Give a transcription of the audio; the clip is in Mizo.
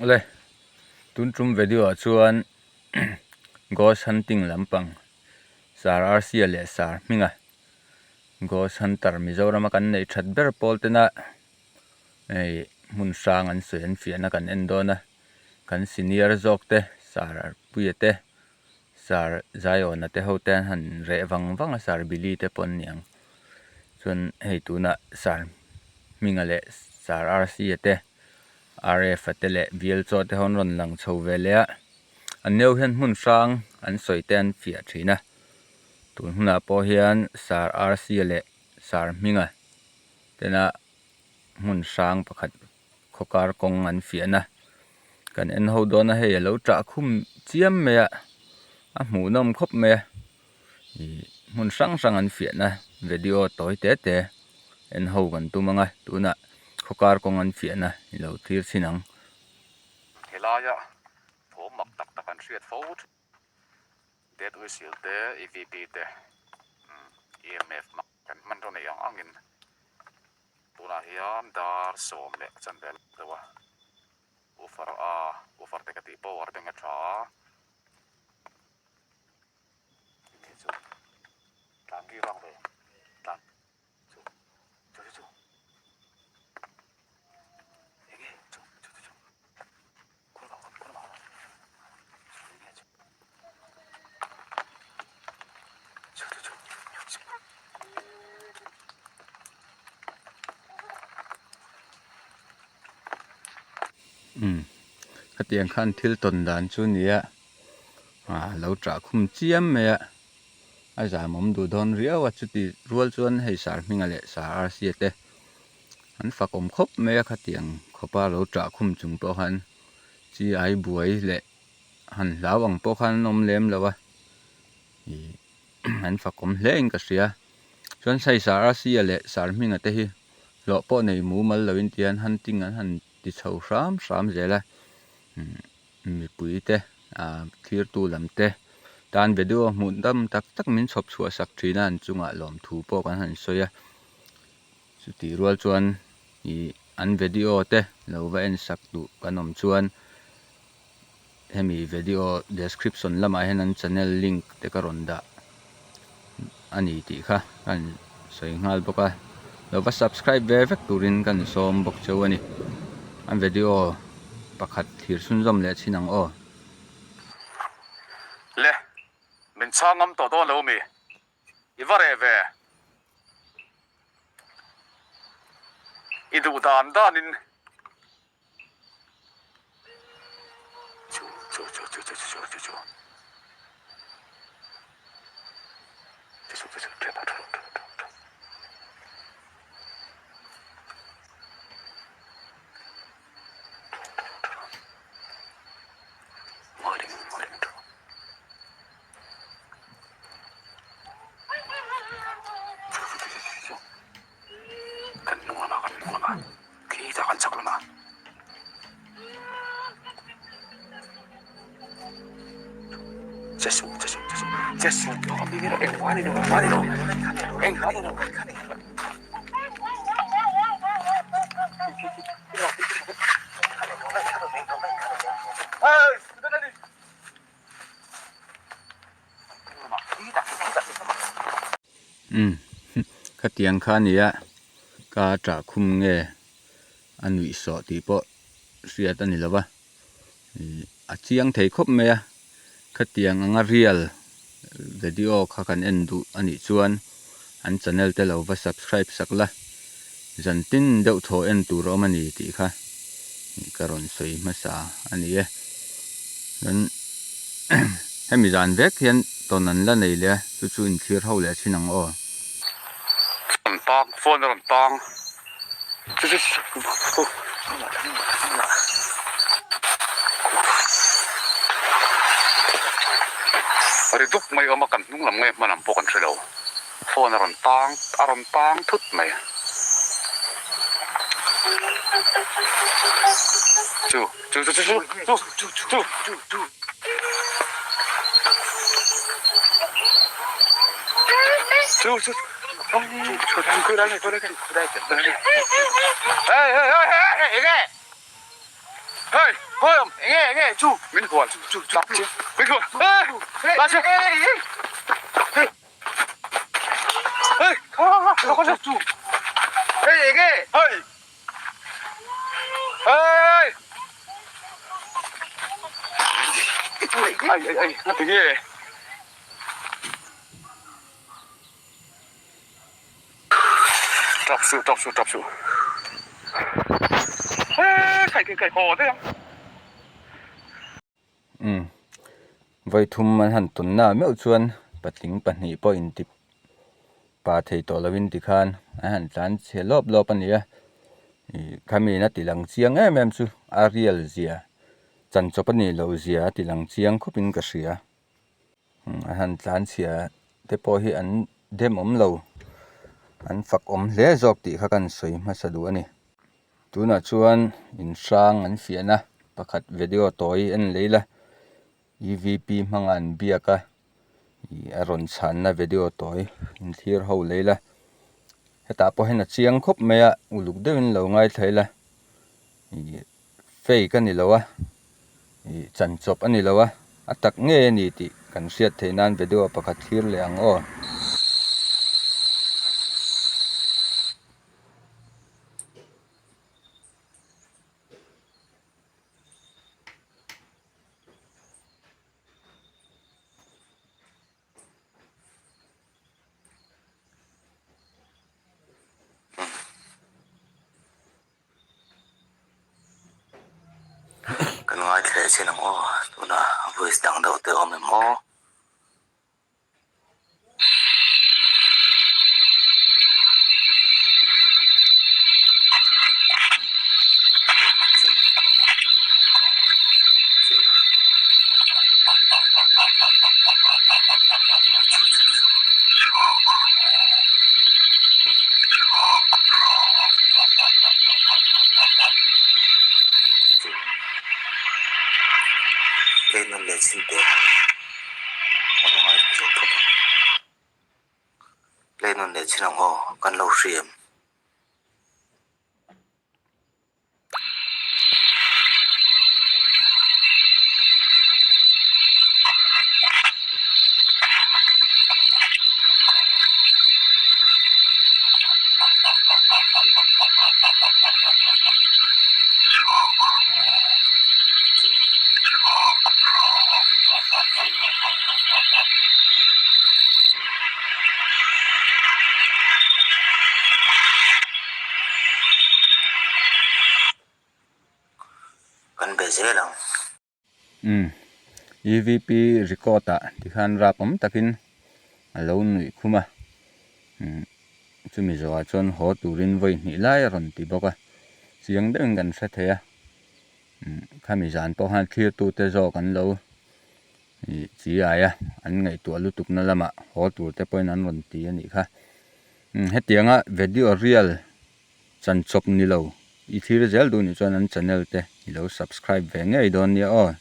Awle, tun tum video ah chuan ghost hunting lampang Sir Arsia leh Sir Hminga ghost hunter Mizoram a kan neih that ber pawl tena hei hmun hrang an sawi an fiahna kan en dawn a, kan senior zawk te Sir Puia te Sir Zaiawna te ho te an han reh vang vang a Sir Billy te pawh an ni ang chuan hei tunah Sir Hminga leh Sir Arsia te RF a te leh bial chaw te ho an rawn lang chho ve leh a an neu hian hmun hrang an sawi te an fiah thin a tun hunah pawh hian Sir Arsia leh Sir Hminga tena hmun hrang pakhat khawkar kawng an fiahna kan en ho dawn a hei a lo tah khum chiam mai a a hmuhnawm khawp mai a ih hmun hrang hrang an fiahna video tawi te te en ho kan tum ang a tunah khawkar kawng an fiahna i lo thlir chhin ang. Helaia thawm mak tak tak an hriat fo thin. Dead whistle te, EVP te, EMF mak kan hmanraw neih ang angin Tunah hian dar sawm leh chanve a deuh a, woofer a woofer te ka tih power bank a tha a, enge chu tlan ri vang ve tlan chu chu chu chu enge chu chu chu chu khur vang khur vang enge chu chu chu chu Umm khatiang khan thil tawn dan chu nia ah lo ṭah khum chiam mai a a zamawm duh dawn riau a chuti rual chuan hei sar hminga leh sar arsia te an fak awm khawp mai a khatiang khawpa lo ṭah khum chung pawh khan chi ai buai leh han hlau ang pawh khan an awm lem lo a ih an fak awm hle in ka hria chuan hei sar arsia leh sar hminga te hi hlawh pawh nei mumal lo in tihian hunting an han ti chho hram hram zel a mipui te ah thirtu lam te tan video hmuh dam tak tak min chhawp chhuah sak thin a an chungah lawmthu pawh kan han sawi a chutih rual chuan ih an video te lo va en sak duh kan awm chuan hemi video description lamah hian an channel link te ka rawn dah a ni tih kha ka han sawi nghal bawk a lo va subscribe ve vek turin ka ni sawm bawk cheu a ni an video pakhat thlir chhunzawm leh chhin ang aw. Le, min chhang ngam tawh dawn lo mi? I va reh ve. I duh dan danin. Chu chu chu chu chu chu chu chu chu chu chu chu ṭhian ṭha ṭha ṭha ṭha Kan hnung lamah kan hnung lamah khi tah kan chak lamah che suh che suh che suh che suh engmah a ni lo engmah a ni lo engmah a ni lo. Umm khatiang kha a nia ka ṭah khum nge a nuih sawh tih pawh hriat a ni lo va ih a chiang thei khawp mai a khatiang anga real video kha kan en duh a nih chuan an channel te lo va subscribe sak la zan tin deuh thaw en tur a awm a ni tih kha ka rawn sawi hmasa a ni e chuan hemi zan vek hian tawn an la nei leh a chu chu inthlir ho leh thin ang aw. Rawn tang phone a rawn tang ri dup mai awm a kan hnung lam nge hma lam pawh kan hre lo phone a rawn tang a rawn tang thut mai chu chu chu chu chu chu chu chu chu chu chu Khawi awm enge enge chu min hual chu chu chu min hual eh la che hei hei kha chu hei enge hei hei ai ai ai ngati nge Tap suh tap suh tap suh He kai kai kai haw daih ang. Umm vawi thum an han tawn na meuh chuan patling pahnih pawh inti pa thei tawh lovin tikhan an han tlan chhe lawp lawp a ni a, ih khamiin a ti lang chiang em em chu a real zia chanchawp a nih loh zia a ti lang chiang khawpin ka hria. A han tlanchhia te pawh hi an dem awm lo an fak awm hle zawk tih kha kan sawi hmasa duh a ni. Tunah chuan in hrang an fiahna pakhat video tawi en lei la EVP hmanga an biak a ih a rawn chhanna video tawi in thlir ho lei la hetah pawh hian a chiang khawp mai a uluk deuhin lo ngaithla ila ih Fake a ni lo a, ih chanchawp a ni lo a, a tak ngei a ni tih kan hriat theih nan video pakhat thlir leh ang aw. Kan ngaithla leh chin ang aw tunah voice dang deuh te awm em aw. Tlem leh chhin teh a rawn ngaithla zawk phawt ang. Play nawn leh chhin ang aw kan lo hriam. Kan be zel ang. Umm EVP record ah tikhan rap awm takin a lo nuih khum a, umm chumi zawhah chuan haw turin vawi hnih lai a rawn ti bawk a, chiang deuhin kan hre thei a, umm khami zan pawh khan thlirtute zawk an lo ih chi ai a, an ngaihtuah lutukna lamah haw tur te pawhin an rawn ti a nih kha. Umm hetianga video real chanchawp ni lo i thlir zel duh nih chuan an channel te i lo subscribe ve ngei dawn nia aw.